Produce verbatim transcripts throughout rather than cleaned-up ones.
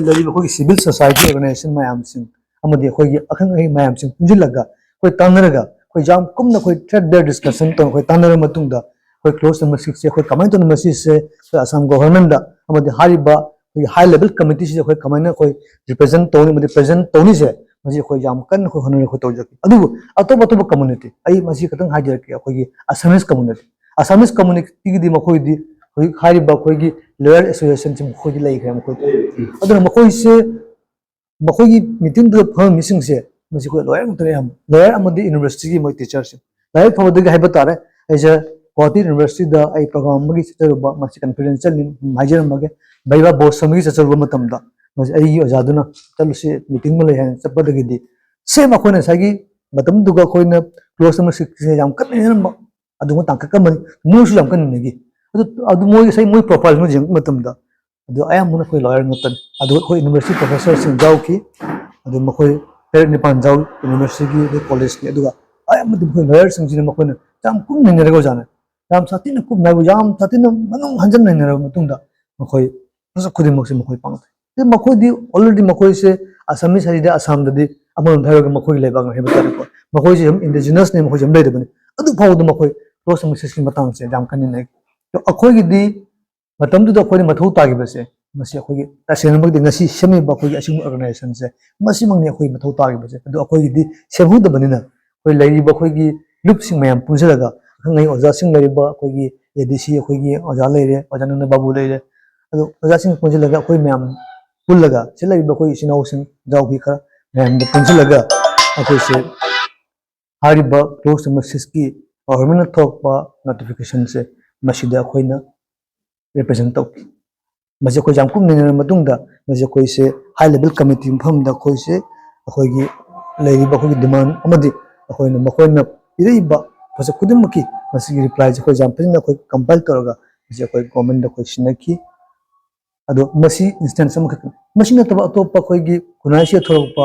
ꯂꯩꯔꯤꯕ ꯑꯩꯈꯣꯏꯒꯤ civil society organization ꯃꯌꯥꯝꯁꯤꯡ ꯑꯃꯗꯤ ꯑꯩꯈꯣꯏꯒꯤ ꯑꯈꯪ ꯑꯍꯩ ꯃꯌꯥꯝꯁꯤꯡ ꯄꯨꯟꯁꯤꯜꯂꯒ ꯑꯩꯈꯣꯏ ꯇꯥꯟꯅꯔꯒ ꯑꯩꯈꯣꯏ ꯌꯥꯝ ꯀꯨꯞꯅ ꯑꯩꯈꯣꯏ threadbare discussion ꯇꯧꯔꯒ ꯑꯩꯈꯣꯏ ꯇꯥꯟꯅꯔꯕ ꯃꯇꯨꯡꯗ ꯑꯩꯈꯣꯏ clause number six ꯁꯦ ꯑꯩꯈꯣꯏ ꯀꯃꯥꯏꯅ ꯇꯧꯅ ꯃꯁꯤꯁꯦ ꯑꯩꯈꯣꯏ ꯑꯁꯥꯝ government ꯗ ꯑꯃꯗꯤ ꯍꯥꯏꯔꯤꯕ ꯑꯩꯈꯣꯏꯒꯤ high level committee ꯁꯤꯗ ꯑꯩꯈꯣꯏ ꯀꯃꯥꯏꯅ ꯑꯩꯈꯣꯏ represent ꯇꯧꯅꯤ ꯑꯃꯗꯤ present ꯇꯧꯅꯤꯁꯦ, ꯃꯁꯤ ꯑꯩꯈꯣꯏ ꯌꯥꯝ ꯀꯟꯅ ꯑꯩꯈꯣꯏ ꯍꯣꯠꯅꯔꯤ, ꯑꯩꯈꯣꯏ ꯇꯧꯖꯒꯦ꯫ ꯑꯗꯨꯕꯨ ꯑꯇꯣꯞ ꯑꯇꯣꯞꯄ community, ꯑꯩ ꯃꯁꯤ ꯈꯤꯇꯪ ꯍꯥꯏꯖꯔꯛꯀꯦ, ꯑꯩꯈꯣꯏꯒꯤ Assamese community, Assamese community ꯒꯤꯗꯤ ꯃꯈꯣꯏꯗꯤ ꯍꯧꯖꯤꯛ ꯍꯥꯏꯔꯤꯕ ꯑꯩꯈꯣꯏꯒꯤ lawyer association ꯁꯤ ꯃꯈꯣꯏꯗꯤ ꯂꯩꯈ꯭ꯔꯦ꯫ ꯃꯈꯣꯏꯗꯤ ꯑꯗꯨꯅ ꯃꯈꯣꯏꯁꯦ ꯃꯈꯣꯏꯒꯤ meeting ꯗꯨꯗ ꯐꯝꯃꯤꯁꯤꯡꯁꯦ ꯃꯁꯤ ꯑꯩꯈꯣꯏ lawyer ꯉꯥꯛꯇꯅꯦ ꯑꯌꯥꯝꯕ, lawyer ꯑꯃꯗꯤ university ꯒꯤ ꯃꯣꯏ teacher ꯁꯤꯡ꯫ ꯂꯥꯏꯔꯤꯛ ꯐꯕꯗꯒꯤ ꯍꯥꯏꯕ ꯇꯥꯔꯦ꯫ ꯑꯩꯁꯦ Guwahati University ꯗ ꯑꯩ program ꯑꯃꯒꯤ ꯆꯠꯆꯔꯨꯕ, ꯃꯁꯤ confidential ꯅꯤ, ꯍꯥꯏꯖꯔꯝꯃꯒꯦ꯫ ꯕꯩꯕꯥ ꯕꯣꯁ ꯑꯃꯒꯤ ꯆꯠꯆꯔꯨꯕ ꯃꯇꯝꯗ ꯃꯁꯤ ꯑꯩꯒꯤ ꯑꯣꯖꯥꯗꯨꯅ ꯆꯠꯂꯨꯁꯤ, meeting ꯑꯃ ꯂꯩ ꯍꯥꯏꯅ ꯆꯠꯄꯗꯒꯤꯗꯤ same ꯑꯩꯈꯣꯏꯅ ꯉꯁꯥꯏꯒꯤ ꯃꯇꯝꯗꯨꯒ ꯑꯩꯈꯣꯏꯅ clause number six ꯁꯦ ꯌꯥꯝ ꯀꯟꯅ ꯏꯟꯅꯔꯝꯕ ꯑꯗꯨꯒꯨꯝꯕ ꯇꯥꯡꯀꯛ ꯑꯃꯅꯤ꯫ ꯃꯣꯏꯁꯨ ꯌꯥꯝ ꯀꯟꯅ ꯏꯟꯅꯈꯤ꯫ ꯑꯗꯨ, ꯑꯗꯨ ꯃꯣꯏ ꯉꯁꯥꯏ ꯃꯣꯏ profile ꯑꯃ ꯌꯦꯡꯕ ꯃꯇꯝꯗ ꯑꯗꯨ ꯑꯌꯥꯝꯕꯅ ꯑꯩꯈꯣꯏ lawyer ꯉꯥꯛꯇꯅꯤ꯫ ꯑꯗꯨ ꯑꯩꯈꯣꯏ university professor ꯁꯤꯡ ꯌꯥꯎꯈꯤ꯫ ꯑꯗꯨ ꯃꯈꯣꯏ ꯇꯔꯦꯠ ꯅꯤꯄꯥꯟ ꯌꯥꯎ university ꯒꯤ ꯑꯗꯩ college ꯀꯤ꯫ ꯑꯗꯨꯒ ꯑꯌꯥꯝꯕꯗꯤ ꯃꯈꯣꯏ lawyer ꯁꯤꯡꯁꯤꯅ ꯃꯈꯣꯏꯅ ꯌꯥꯝ ꯀꯨꯞꯅ ꯅꯩꯅꯔꯒ ꯑꯣꯖꯥꯅ ꯌꯥꯝ ꯁꯥꯊꯤꯅ ꯀꯨꯞꯅ ꯍꯥꯏꯕ ꯌꯥꯝ ꯁꯥꯊꯤꯅ ꯃꯅꯨꯡ ꯍꯟꯖꯟ ꯅꯩꯅꯔꯕ ꯃꯇꯨꯡꯗ ꯃꯈꯣꯏ ꯄꯣꯠꯁꯛ ꯈꯨꯗꯤꯡꯃꯛꯁꯦ ꯃꯈꯣꯏ ꯄꯥꯡꯊꯣꯛꯏ꯫ ꯑꯗꯩ ꯃꯈꯣꯏꯗꯤ already ꯃꯈꯣꯏꯁꯦ Assamese ꯍꯥꯏꯁꯤꯗꯤ ꯑꯁꯥꯝꯗꯗꯤ ꯑꯃꯔꯣꯝꯗ ꯍꯥꯏꯔꯒ ꯃꯈꯣꯏꯒꯤ ꯂꯩꯕꯥꯛꯅꯤ ꯍꯥꯏꯕ ꯇꯥꯔꯦꯀꯣ꯫ ꯃꯈꯣꯏꯁꯦ ꯑꯗꯨꯝ indigenous ꯅꯤ, ꯃꯈꯣꯏꯁꯦ ꯑꯗꯨꯝ ꯂꯩꯔꯕꯅꯤ꯫ ꯑꯗꯨ ꯐꯥꯎꯕꯗ ꯃꯈꯣꯏ clause number six ꯀꯤ ꯃꯇꯥꯡꯁꯦ ꯌꯥꯝ ꯀꯟꯅ ꯅꯩꯅꯩ꯫ ꯑꯗꯣ ꯑꯩꯈꯣꯏꯒꯤꯗꯤ ꯃꯇꯝꯗꯨꯗ ꯑꯩꯈꯣꯏꯅ ꯃꯊꯧ ꯇꯥꯈꯤꯕꯁꯦ, ꯃꯁꯤ ꯑꯩꯈꯣꯏꯒꯤ ꯇꯁꯦꯡꯅꯃꯛꯀꯤꯗꯤ ꯉꯁꯤ ꯁꯦꯝꯃꯤꯕ ꯑꯩꯈꯣꯏꯒꯤ ꯑꯁꯤꯒꯨꯝꯕ organization ꯁꯦ, ꯃꯁꯤꯃꯛꯅꯤ ꯑꯩꯈꯣꯏ ꯃꯊꯧ ꯇꯥꯈꯤꯕꯁꯦ꯫ ꯑꯗꯣ ꯑꯩꯈꯣꯏꯒꯤꯗꯤ ꯁꯦꯝꯍꯧꯗꯕꯅꯤꯅ, ꯑꯩꯈꯣꯏ ꯂꯩꯔꯤꯕ ꯑꯩꯈꯣꯏꯒꯤ ꯂꯨꯞꯁꯤꯡ ꯃꯌꯥꯝ ꯄꯨꯟꯁꯤꯜꯂꯒ, ꯑꯈꯪ ꯑꯍꯩ ꯑꯣꯖꯥꯁꯤꯡ ꯂꯩꯔꯤꯕ ꯑꯩꯈꯣꯏꯒꯤ A D C ꯑꯩꯈꯣꯏꯒꯤ ꯑꯣꯖꯥ ꯂꯩꯔꯦ, ꯑꯣꯖꯥ ꯅꯟꯗ ꯕꯥꯕꯨ ꯂꯩꯔꯦ, ꯑꯗꯣ ꯑꯣꯖꯥꯁꯤꯡ ꯄꯨꯟꯁꯤꯜꯂꯒ ꯑꯩꯈꯣꯏ ꯃꯌꯥꯝ ꯄꯨꯜꯂꯒ, ꯁꯤ ꯂꯩꯔꯤꯕ ꯑꯩꯈꯣꯏ ꯏꯆꯤꯟ ꯏꯅꯥꯎꯁꯤꯡ, ꯏꯖꯥꯎꯒꯤ ꯈꯔ ꯃꯌꯥꯝꯗ ꯄꯨꯟꯁꯤꯜꯂꯒ ꯑꯩꯈꯣꯏꯁꯦ ꯍꯥꯏꯔꯤꯕ clause number six ꯀꯤ government ꯅ ꯊꯣꯛꯄ notification ꯁꯦ, ꯃꯁꯤꯗ ꯑꯩꯈꯣꯏꯅ represent ꯇꯧꯈꯤ꯫ ꯃꯁꯤ ꯑꯩꯈꯣꯏ ꯌꯥꯝ ꯀꯨꯞꯅ ꯅꯩꯅꯔꯕ ꯃꯇꯨꯡꯗ, ꯃꯁꯤ ꯑꯩꯈꯣꯏꯁꯦ high level committee ꯃꯐꯝꯗ ꯑꯩꯈꯣꯏꯁꯦ, ꯑꯩꯈꯣꯏꯒꯤ ꯂꯩꯔꯤꯕ ꯑꯩꯈꯣꯏꯒꯤ demand ꯑꯃꯗꯤ ꯑꯩꯈꯣꯏꯅ ꯃꯈꯣꯏꯅ ꯄꯤꯔꯛꯏꯕ ꯄꯣꯠꯁꯛ ꯈꯨꯗꯤꯡꯃꯛꯀꯤ ꯃꯁꯤꯒꯤ reply ꯁꯦ ꯑꯩꯈꯣꯏ ꯌꯥꯝ ꯐꯖꯅ ꯑꯩꯈꯣꯏ compile ꯇꯧꯔꯒ ꯃꯁꯤ ꯑꯩꯈꯣꯏ government ꯗ ꯑꯩꯈꯣꯏ ꯁꯤꯟꯅꯈꯤ꯫ ꯑꯗꯣ ꯃꯁꯤ instance ꯑꯃꯈꯛꯇꯅꯤ꯫ ꯃꯁꯤ ꯅꯠꯇꯕ ꯑꯇꯣꯞꯄ ꯑꯩꯈꯣꯏꯒꯤ ꯈꯨꯟꯅꯥꯏꯁꯤꯗ ꯊꯣꯛꯂꯛꯄ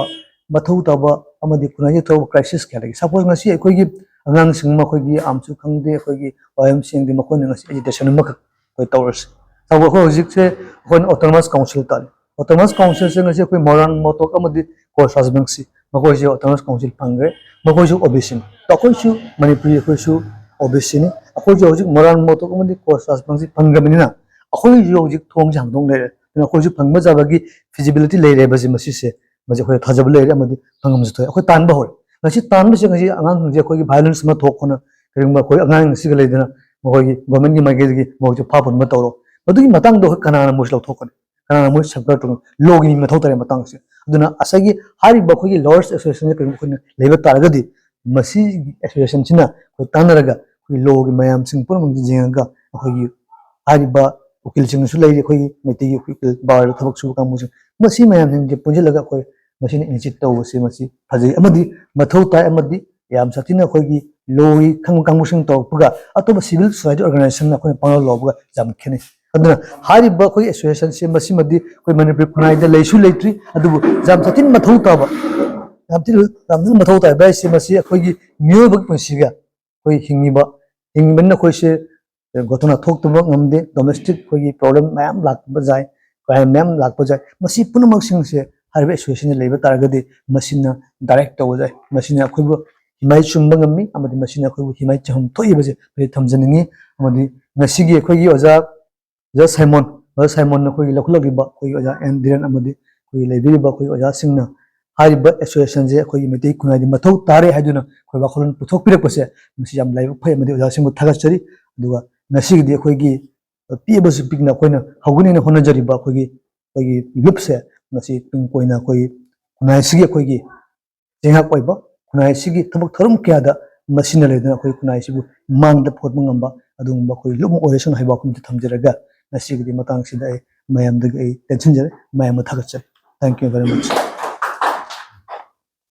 ꯃꯊꯧ ꯇꯥꯕ ꯑꯃꯗꯤ ꯈꯨꯟꯅꯥꯏꯁꯤꯗ ꯊꯣꯛꯂꯛꯄ crisis ꯀꯌꯥ ꯂꯩ꯫ Suppose ꯉꯁꯤ ꯑꯩꯈꯣꯏꯒꯤ ꯑꯉꯥꯡꯁꯤꯡ ꯑꯃ ꯑꯩꯈꯣꯏꯒꯤ arms ꯁꯨ ꯈꯪꯗꯦ, ꯑꯩꯈꯣꯏꯒꯤ Y M C ꯈꯪꯗꯦ, ꯃꯈꯣꯏꯅ ꯉꯁꯤ agitation ꯑꯃꯈꯛ ꯑꯩꯈꯣꯏ ꯇꯧꯔꯁꯤ꯫ ꯇꯧꯕ ꯑꯩꯈꯣꯏ ꯍꯧꯖꯤꯛꯁꯦ ꯑꯩꯈꯣꯏꯅ autonomous council ꯇꯥꯔꯦ꯫ ꯑꯣꯇꯣꯅꯣꯃꯁ ꯀꯥꯎꯟꯁꯤꯜꯁꯦ ꯉꯁꯤ ꯑꯩꯈꯣꯏ ꯃꯣꯏꯔꯥꯡ ꯃꯣꯇꯣꯛ ꯑꯃꯗꯤ ꯀꯣꯁ ꯔꯥꯖꯕꯪꯁꯤ, ꯃꯈꯣꯏꯁꯦ ꯑꯣꯇꯣꯅꯣꯃꯁ ꯀꯥꯎꯟꯁꯤꯜ ꯐꯪꯈ꯭ꯔꯦ꯫ ꯃꯈꯣꯏꯁꯨ ꯑꯣ ꯕꯤ ꯁꯤꯅꯤ꯫ ꯑꯩꯈꯣꯏꯁꯨ ꯃꯅꯤꯄꯨꯔꯤ, ꯑꯩꯈꯣꯏꯁꯨ ꯑꯣ ꯕꯤ ꯁꯤꯅꯤ꯫ ꯑꯩꯈꯣꯏꯁꯨ ꯍꯧꯖꯤꯛ ꯃꯣꯏꯔꯥꯡ ꯃꯣꯇꯣꯛ ꯑꯃꯗꯤ ꯀꯣꯁ ꯔꯥꯖꯕꯪꯁꯤ ꯐꯪꯈ꯭ꯔꯕꯅꯤꯅ ꯑꯩꯈꯣꯏꯁꯨ ꯍꯧꯖꯤꯛ ꯊꯣꯡꯁꯦ ꯍꯥꯡꯗꯣꯛ ꯂꯩꯔꯦ꯫ ꯑꯗꯨꯅ ꯑꯩꯈꯣꯏꯁꯨ ꯐꯪꯕ ꯌꯥꯕꯒꯤ ꯐꯤꯖꯤꯕꯤꯂꯤꯇꯤ ꯂꯩꯔꯦꯕꯁꯦ, ꯃꯁꯤꯁꯦ, ꯃꯁꯤ ꯑꯩꯈꯣꯏꯗ ꯊꯥꯖꯕ ꯂꯩꯔꯦ ꯑꯃꯗꯤ ꯐꯪꯐꯝꯁꯨ ꯊꯣꯛꯑꯦ꯫ ꯑꯩꯈꯣꯏ ꯇꯥꯟꯕ ꯍꯧꯔꯦ꯫ ꯉꯁꯤ ꯇꯥꯟꯕꯁꯦ, ꯉꯁꯤ ꯑꯉꯥꯡꯁꯤꯡꯁꯦ ꯑꯩꯈꯣꯏꯒꯤ ꯚꯥꯏꯑꯣꯂꯦꯟꯁ ꯑꯃ ꯊꯣꯛꯇꯅ, ꯀꯔꯤꯒꯨꯝꯕ ꯑꯩꯈꯣꯏ ꯑꯉꯥꯡꯁꯤꯡ ꯑꯁꯤꯒ ꯂꯩꯗꯅ ꯃꯈꯣꯏꯒꯤ ꯒꯣꯔꯃꯦꯟꯒꯤ ꯃꯥꯏꯀꯩꯗꯒꯤ ꯃꯈꯣꯏꯁꯦ ꯐꯥ ꯄꯨꯟꯕ ꯇꯧꯔꯣ, ꯃꯗꯨꯒꯤ ꯃꯇꯥꯡꯗ ꯑꯩꯈꯣꯏ ꯀꯅꯥꯅ ꯃꯣꯏꯁꯤ ꯂꯧꯊꯣꯛꯀꯅꯤ? ꯀꯅꯥꯅ ꯃꯣꯏ ꯁꯦꯐꯒꯥꯔꯗ ꯇꯧꯅꯤ? ꯂꯣꯒꯤ ꯃꯤ ꯃꯊꯧ ꯇꯥꯔꯦ ꯃꯇꯥꯡ ꯑꯁꯦ꯫ ꯑꯗꯨꯅ ꯉꯁꯥꯏꯒꯤ ꯍꯥꯏꯔꯤꯕ ꯑꯩꯈꯣꯏꯒꯤ ꯂꯣꯌꯔꯁ ꯑꯦꯁꯣꯁꯤꯌꯦꯁꯟꯁꯦ ꯀꯔꯤꯒꯨꯝꯕ ꯑꯩꯈꯣꯏꯅ ꯂꯩꯕ ꯇꯥꯔꯒꯗꯤ, ꯃꯁꯤꯒꯤ ꯑꯦꯁꯣꯁꯤꯌꯦꯁꯟꯁꯤꯅ ꯑꯩꯈꯣꯏ ꯇꯥꯟꯅꯔꯒ ꯑꯩꯈꯣꯏ ꯂꯣꯒꯤ ꯃꯌꯥꯝꯁꯤꯡ ꯄꯨꯝꯅꯃꯛ ꯌꯦꯡꯉꯒ, ꯑꯩꯈꯣꯏꯒꯤ ꯍꯥꯏꯔꯤꯕ ꯎꯀꯤꯜꯁꯤꯡꯁꯨ ꯂꯩꯔꯤ, ꯑꯩꯈꯣꯏꯒꯤ ꯃꯩꯇꯩꯒꯤ ꯎꯀꯤꯜ ꯕꯥꯔꯗ ꯊꯕꯛ ꯁꯨꯕ ꯀꯥꯡꯕꯨꯁꯤꯡ, ꯃꯁꯤ ꯃꯌꯥꯝꯁꯤꯡꯁꯦ ꯄꯨꯟꯁꯤꯜꯂꯒ ꯑꯩꯈꯣꯏ ꯃꯁꯤꯅ ꯏꯅꯤꯁꯤꯌꯦꯠ ꯇꯧꯕꯁꯤ ꯃꯁꯤ ꯐꯖꯩ ꯑꯃꯗꯤ ꯃꯊꯧ ꯇꯥꯏ ꯑꯃꯗꯤ ꯌꯥꯝ ꯁꯥꯊꯤꯅ ꯑꯩꯈꯣꯏꯒꯤ ꯂꯣꯒꯤ ꯈꯪꯕ ꯀꯥꯡꯕꯨꯁꯤꯡ ꯇꯧꯔꯛꯄꯒ ꯑꯇꯣꯞꯄ ꯁꯤꯚꯤꯜ ꯁꯣꯁꯥꯏꯇꯤ ꯑꯣꯔꯒꯅꯥꯏꯖꯦꯁꯟꯅ ꯑꯩꯈꯣꯏꯅ ꯄꯥꯡꯒꯜ ꯂꯧꯕꯒ ꯌꯥꯝ ꯈꯦꯠꯅꯩ꯫ ꯑꯗꯨꯅ ꯍꯥꯏꯔꯤꯕ ꯑꯩꯈꯣꯏꯒꯤ ꯑꯦꯁꯣꯁꯤꯌꯦꯁꯟꯁꯦ ꯃꯁꯤꯃꯗꯤ ꯑꯩꯈꯣꯏ ꯃꯅꯤꯄꯨꯔꯤ ꯈꯨꯟꯅꯥꯏꯗ ꯂꯩꯁꯨ ꯂꯩꯇ꯭ꯔꯤ, ꯑꯗꯨꯕꯨ ꯌꯥꯝ ꯁꯥꯊꯤꯅ ꯃꯊꯧ ꯇꯥꯕ, ꯌꯥꯝ ꯊꯤꯅ, ꯌꯥꯝ ꯊꯤꯅ ꯃꯊꯧ ꯇꯥꯕ ꯍꯥꯏꯁꯦ ꯃꯁꯤ ꯑꯩꯈꯣꯏꯒꯤ ꯃꯤꯑꯣꯏꯕꯒꯤ ꯄꯨꯟꯁꯤꯒ ꯑꯩꯈꯣꯏ ꯍꯤꯡꯉꯤꯕ, ꯍꯤꯡꯉꯤꯕꯅꯤꯅ ꯑꯩꯈꯣꯏꯁꯦ ꯒꯣꯊꯅ ꯊꯣꯛꯇꯕ ꯉꯝꯗꯦ꯫ ꯗꯣꯃꯦꯁꯇꯤꯛ ꯑꯩꯈꯣꯏꯒꯤ ꯄ꯭ꯔꯣꯕ꯭ꯂꯦꯝ ꯃꯌꯥꯝ ꯂꯥꯛꯄ ꯌꯥꯏ, ꯀ꯭ꯔꯥꯏꯝ ꯃꯌꯥꯝ ꯂꯥꯛꯄ ꯌꯥꯏ꯫ ꯃꯁꯤ ꯄꯨꯝꯅꯃꯛꯁꯤꯡꯁꯦ ꯍꯥꯏꯔꯤꯕ ꯑꯦꯁꯣꯁꯤꯌꯦꯁꯟꯗ ꯂꯩꯕ ꯇꯥꯔꯒꯗꯤ ꯃꯁꯤꯅ ꯗꯥꯏꯔꯦꯛ ꯇꯧꯕ ꯌꯥꯏ꯫ ꯃꯁꯤꯅ ꯑꯩꯈꯣꯏꯕꯨ ꯍꯤꯃꯥꯏ ꯆꯨꯝꯕ ꯉꯝꯃꯤ ꯑꯃꯗꯤ ꯃꯁꯤꯅ ꯑꯩꯈꯣꯏꯕꯨ ꯍꯤꯃꯥꯏ ꯆꯨꯝꯍꯟ ꯊꯣꯛꯏꯕꯁꯦ ꯑꯩꯈꯣꯏ ꯊꯝꯖꯅꯤꯡꯉꯤ꯫ ꯑꯃꯗꯤ ꯉꯁꯤꯒꯤ ꯑꯩꯈꯣꯏꯒꯤ ꯑꯣꯖꯥ, ꯑꯣꯖꯥ ꯁꯥꯏꯃꯣꯟ, ꯑꯣꯖꯥ ꯁꯥꯏꯃꯣꯟꯅ ꯑꯩꯈꯣꯏꯒꯤ ꯂꯧꯈꯠꯂꯛꯂꯤꯕ ꯑꯩꯈꯣꯏꯒꯤ ꯑꯣꯖꯥ ꯑꯦꯟ ꯙꯤꯔꯦꯟ ꯑꯃꯗꯤ ꯑꯩꯈꯣꯏꯒꯤ ꯂꯩꯕꯤꯔꯤꯕ ꯑꯩꯈꯣꯏꯒꯤ ꯑꯣꯖꯥꯁꯤꯡꯅ ꯍꯥꯏꯔꯤꯕ ꯑꯦꯁꯣꯁꯤꯌꯦꯁꯟꯁꯦ ꯑꯩꯈꯣꯏꯒꯤ ꯃꯩꯇꯩ ꯈꯨꯟꯅꯥꯏꯗ ꯃꯊꯧ ꯇꯥꯔꯦ ꯍꯥꯏꯗꯨꯅ ꯑꯩꯈꯣꯏ ꯋꯥꯈꯜꯂꯣꯟ ꯄꯨꯊꯣꯛꯄꯤꯔꯛꯄꯁꯦ ꯃꯁꯤ ꯌꯥꯝ ꯂꯥꯏꯕꯛ ꯐꯩ ꯑꯃꯗꯤ ꯑꯣꯖꯥꯁꯤꯡꯕꯨ ꯊꯥꯒꯠꯆꯔꯤ꯫ ꯑꯗꯨꯒ ꯉꯁꯤꯒꯤꯗꯤ ꯑꯩꯈꯣꯏꯒꯤ ꯄꯤꯛꯑꯕꯁꯨ ꯄꯤꯛꯅ ꯑꯩꯈꯣꯏꯅ ꯍꯧꯒꯅꯦꯅ ꯍꯣꯠꯅꯖꯔꯤꯕ ꯑꯩꯈꯣꯏꯒꯤ, ꯑꯩꯈꯣꯏꯒꯤ ꯂꯨꯞꯁꯦ ꯃꯁꯤ ꯇꯨꯡ ꯀꯣꯏꯅ ꯑꯩꯈꯣꯏꯒꯤ ꯈꯨꯟꯅꯥꯏꯁꯤꯒꯤ ꯑꯩꯈꯣꯏꯒꯤ ꯆꯩꯉꯥꯛ ꯑꯣꯏꯕ, ꯈꯨꯟꯅꯥꯏꯁꯤꯒꯤ ꯊꯕꯛ ꯊꯧꯔꯝ ꯀꯌꯥꯗ ꯃꯁꯤꯅ ꯂꯩꯗꯨꯅ ꯑꯩꯈꯣꯏ ꯈꯨꯟꯅꯥꯏꯁꯤꯕꯨ ꯃꯥꯡꯗ ꯄꯨꯈꯠꯄ ꯉꯝꯕ ꯑꯗꯨꯒꯨꯝꯕ ꯑꯩꯈꯣꯏ ꯂꯨꯞ ꯑꯃ ꯑꯣꯏꯔꯁꯅꯨ ꯍꯥꯏꯕ ꯋꯥꯐꯝꯁꯤ ꯊꯝꯖꯔꯒ ꯉꯁꯤꯒꯤꯗꯤ ꯃꯇꯥꯡꯁꯤꯗ ꯑꯩ ꯃꯌꯥꯝꯗꯒꯤ ꯑꯩ ꯇꯦꯟꯁꯤꯟꯖꯔꯦ꯫ ꯃꯌꯥꯝꯕꯨ ꯊꯥꯒꯠꯆꯔꯤ꯫ Thank you very much꯫